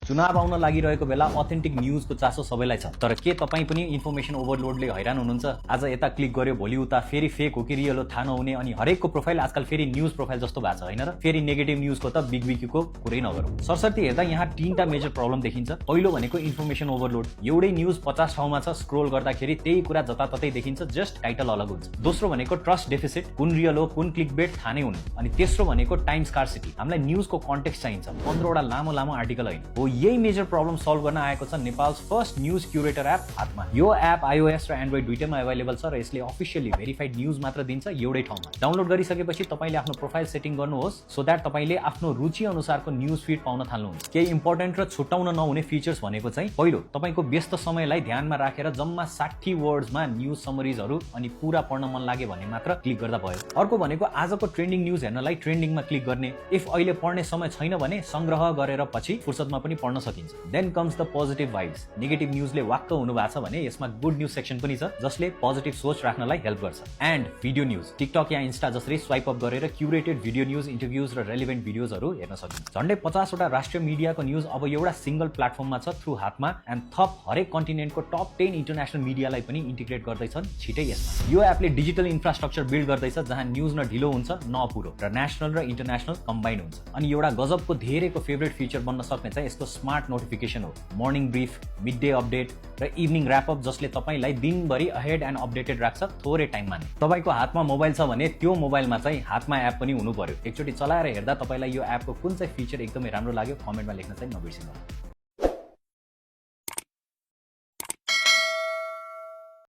चुनाव आउन लागिरहेको बेला अथेन्टिक न्यूजको चासो सबैलाई छ, तर के तपाईँ पनि इन्फर्मेसन ओभरलोडले हैरान हुनुहुन्छ? आज यता क्लिक गर्यो, भोलि उता, फेरि फेक हो कि रियल हो थाहा नहुने, अनि हरेकको प्रोफाइल आजकल फेरि न्यूज प्रोफाइल जस्तो भएको छ हैन र? फेरि नेगेटिभ न्यूजको त बिग बिगको कुरै नगरौँ। सरसर्ती हेर्दा यहाँ तीनटा मेजर प्रब्लम देखिन्छ। पहिलो भनेको इन्फर्मेसन ओभरलोड। एउटै न्यूज 50 ठाउँमा छ, स्क्रोल गर्दाखेरि त्यही कुरा जताततै देखिन्छ, जस्ट टाइटल अलग हुन्छ। दोस्रो भनेको ट्रस्ट डेफिसिट, कुन रियल हो कुन क्लिकबेट थाहा नै हुनु। अनि तेस्रो भनेको टाइम स्कार्सिटी, हामीलाई न्यूजको कन्टेक्स्ट चाहिन्छ, 15 वटा लामो लामो आर्टिकल होइन। हो यही मेजर प्रब्लम सल्भ गर्न आएको छ Nepal's first news curator app हातमा। यो एप iOS र एन्ड्रोइड दुईटैमा अवेलेबल छ र यसले अफिसियली भेरिफाइड न्यूज मात्र दिन्छ एउटै ठाउँमा। डाउनलोड गरिसकेपछि तपाईले आफ्नो प्रोफाइल सेटिङ गर्नुहोस् सो दैट तपाईले आफ्नो रुचि अनुसारको न्यूज फिड पाउन थाल्नुहुन्छ। केही इम्पोर्टेन्ट र छुटाउन नहुने फीचर्स भनेको चाहिँ पहिलो, तपाईको व्यस्त समयलाई ध्यानमा राखेर जम्मा 60 वर्ड्समा न्यूज समरीजहरु अनि पूरा पढ्न मन लागे भने मात्र क्लिक गर्दा भयो। अर्को भनेको आजको ट्रेन्डिङ न्यूज हेर्नलाई ट्रेन्डिङमा क्लिक गर्ने। इफ अहिले पढ्ने समय छैन भने संग्रह गरेर पछि फुर्सदमा पनि पढ्न सकिन्छ। Then comes the positive vibes. Negative न्यूजले वाक्क हुनु भएको छ भने यसमा गुड न्यूज सेक्सन पनि छ जसले पोजिटिभ सोच राख्नलाई हेल्प गर्छ। And video news, TikTok yeah Insta जसरी स्वाइप अप गरेर क्युरेटेड भिडियो न्यूज, इन्टरभ्युज र रेलेभेन्ट भिडियोजहरु हेर्न सकिन्छ। झन्डै 50 वटा राष्ट्रिय मिडियाको न्यूज अब एउटा सिंगल प्लेटफर्ममा छ थ्रु हातमा। एन्ड थप हरेक कन्टिनेन्टको टप 10 इन्टरनेशनल मिडियालाई पनि इन्टिग्रेट गर्दैछन् छिटै यसमा। यो एपले डिजिटल इन्फ्रास्ट्रक्चर बिल्ड गर्दैछ जहाँ न्यूज न ढिलो हुन्छ न अपुरो, र नेशनल र इन्टरनेशनल कम्बाइन हुन्छ। अनि एउटा गजबको धेरैको फेभरेट फिचर बन्न सक्ने चाहिँ यसको स्मार्ट नोटिफिकेसन हो। Morning brief, mid day update र इभिनिङ र्यापअप जसले तपाईलाई दिनभरि अहेड एन्ड अपडेटेड राख्छ थोरै टाइममा नै। तपाईको हातमा मोबाइल छ भने त्यो मोबाइलमा चाहिँ हातमा एप पनि हुनु पर्यो। एकचोटि चलाएर हेर्दा तपाईलाई यो एपको कुन चाहिँ फिचर एकदमै राम्रो लाग्यो कमेन्टमा लेख्न चाहिँ नबिर्सिनु।